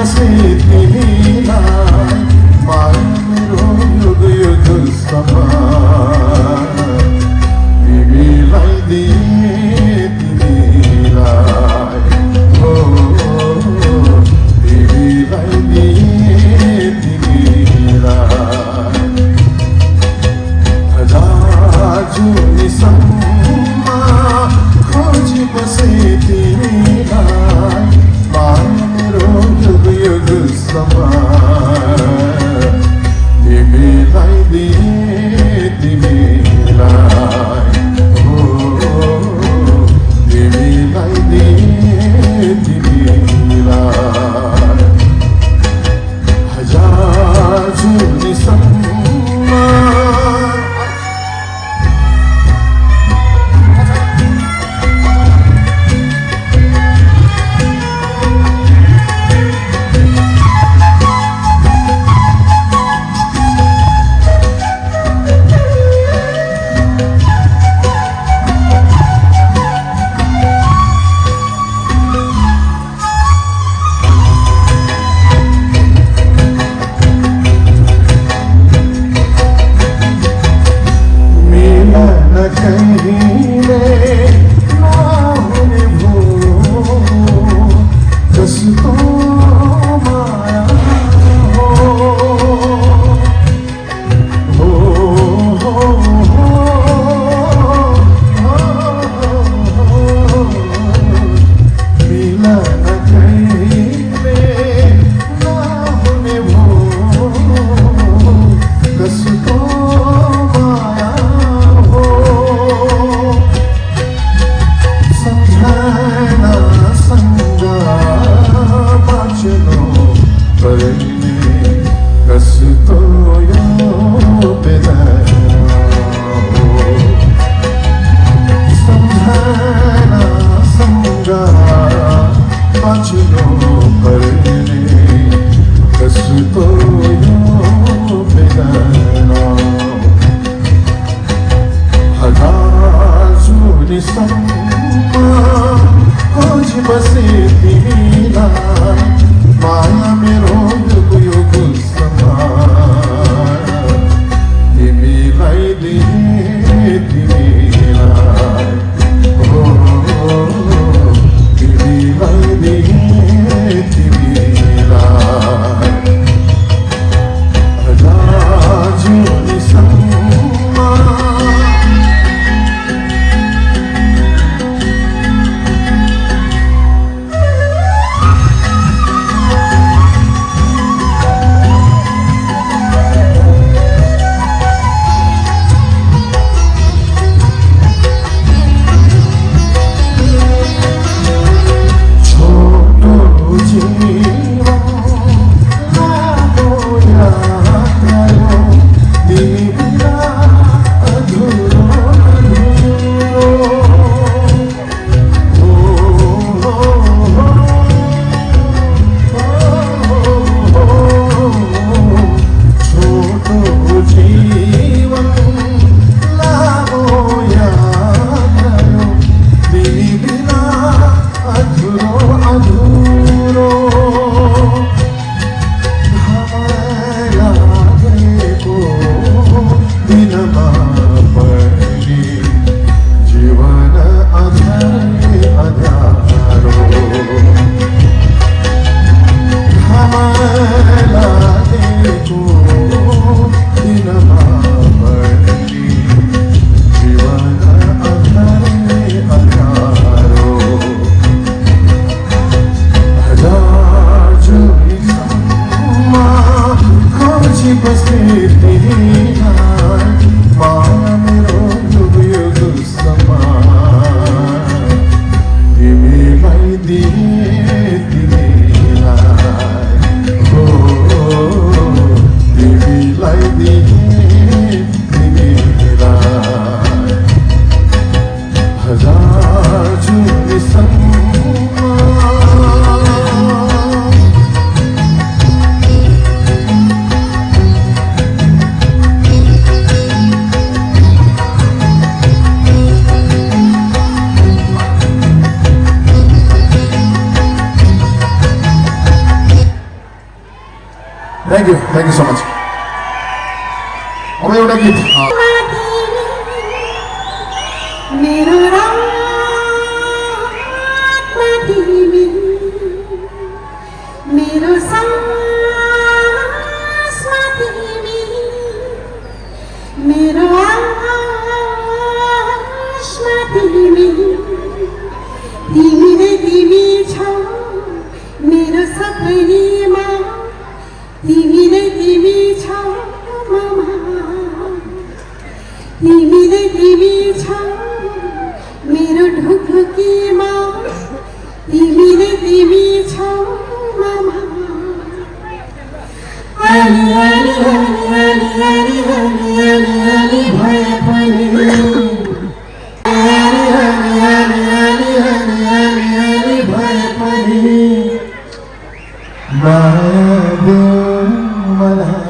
बसे तिमीलाई माया मेरो युग युग समान तिमीलाई दिए तिमीलाई हो तिमीलाई दिए तिमीलाई हजार जुनीसम्म खोजी बसे तिमीलाई माया मेरो युग युग समान तिमीलाई दिए तिमीलाई हो तिमीलाई दिए तिमीलाई हजार जुनीसम्म कहीने ना होने भो जसको माया हो हो मिलन कहीने ना होने भो जसको खोजी बसे तिमीलाई माया मेरो युग युग समान तिमीलाई दिए तिमीलाई हो तिमीलाई दिए तिमीलाई हजार जुनीसम्म Thank you so much. अब एउटा गीत मेरो रातमा तिमी मेरो सासमा तिमी मेरो आकाशमा तिमी तिमी नै तिमी छौ मेरो सबैमा तिमी नै तिमी छौ मामा तिमी नै तिमी छौ मेरो ढुकढुकीमा तिमी नै तिमी छौ मामा आली आली आली आली आली आली आली आली भए पनि आली आली आली आली आली आली आली भए पनि माया देऊ मलाई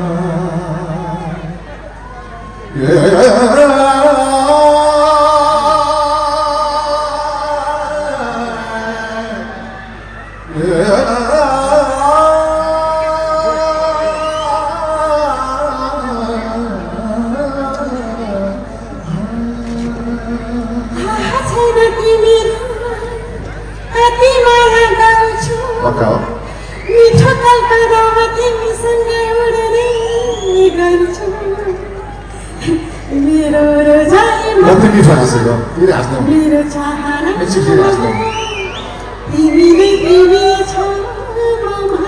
मिठो कल्पनामा तिमीसँग उड्ने गर्छु मेरो रोजाइमा मेरो चाहना तिमी नै तिमी छौ मामा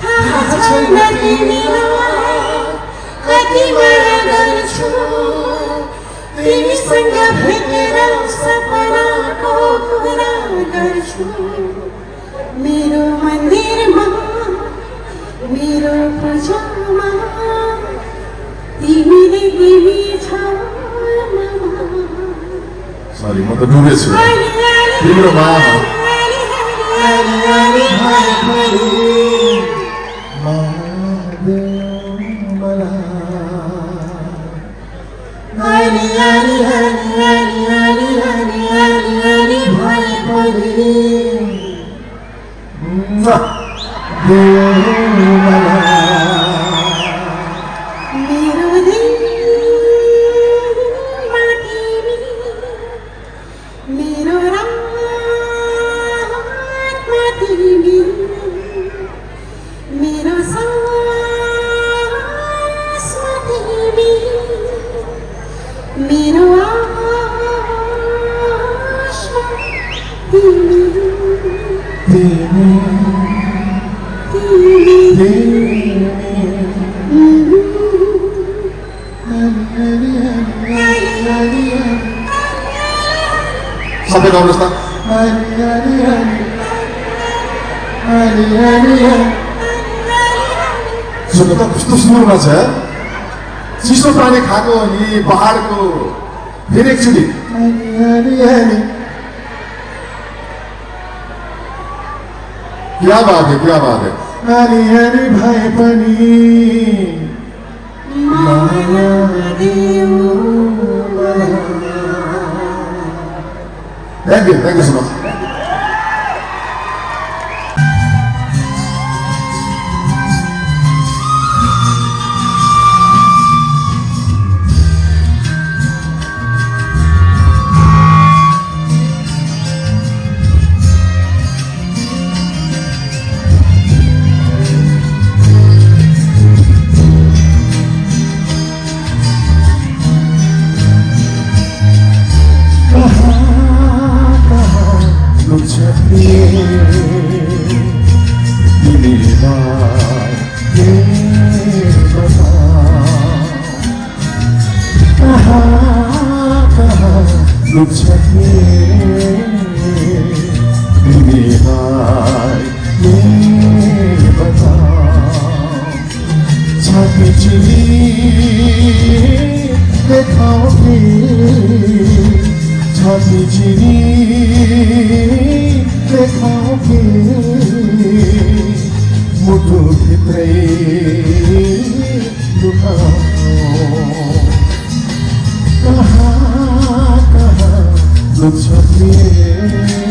थाहा छैन तिमीलाई कति माया गर्छु तिमीसँग भेटेर सपनाको कुरा गर्छु मेरो मन्दिरमा मेरो पूजामा तिमी नै तिमी छौ मामा सरी म त डुबेछु तिम्रो माया मेरो दिलमा तिमी मेरो रातमा तिमी मेरो सासमा तिमी मेरो आकाशमा तिमी सबै गाउनुहोस् न सुन्नु त कस्तो सुन्नुमा छ चिसो पानी खाएको अनि पहाडको फेरि एकचोटि क्या बात है नानी हरी भाइ पनि माया देऊ Thank you so much. मुटु भित्रै दुःख कहाँ लुक्छ तिमीलाई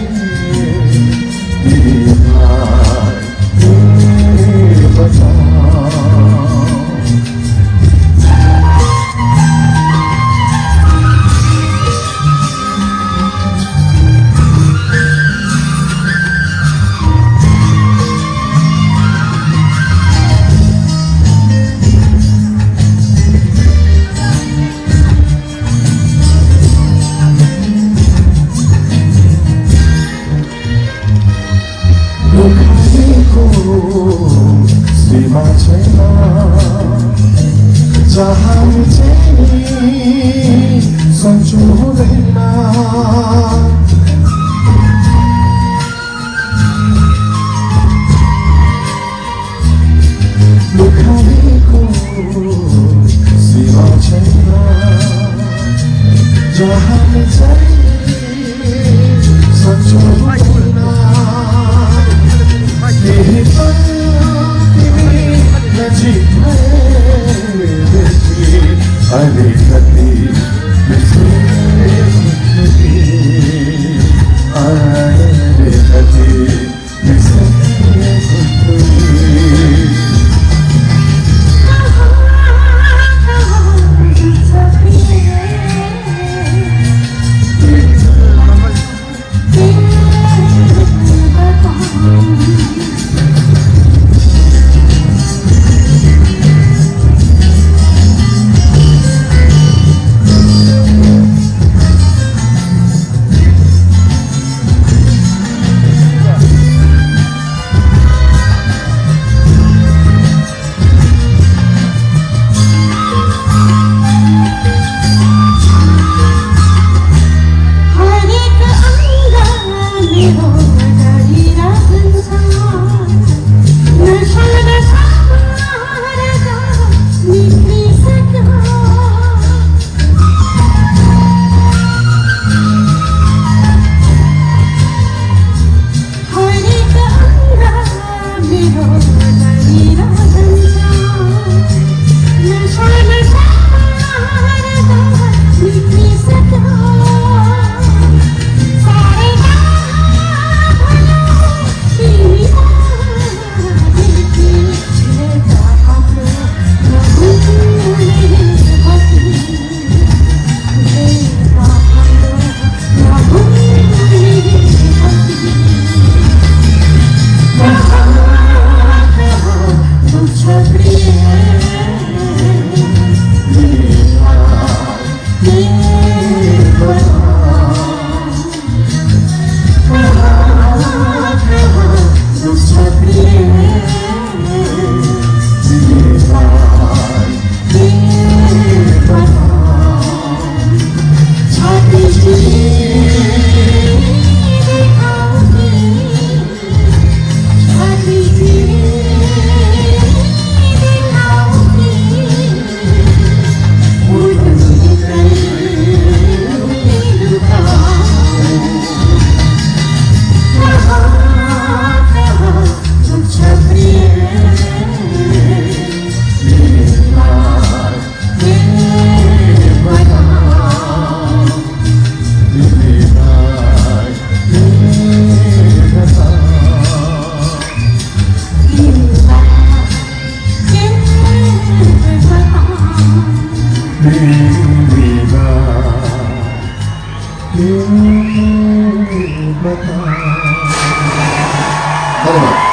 सीमा छैन जहाँ चाहिँ सन्चो हुँदैन लुकाएको सीमा छैन जहाँ चाहिँ सन्चो हुँदैन केही तिमी नजिक भएदेखि अलिकति अलिकति धन्यवाद।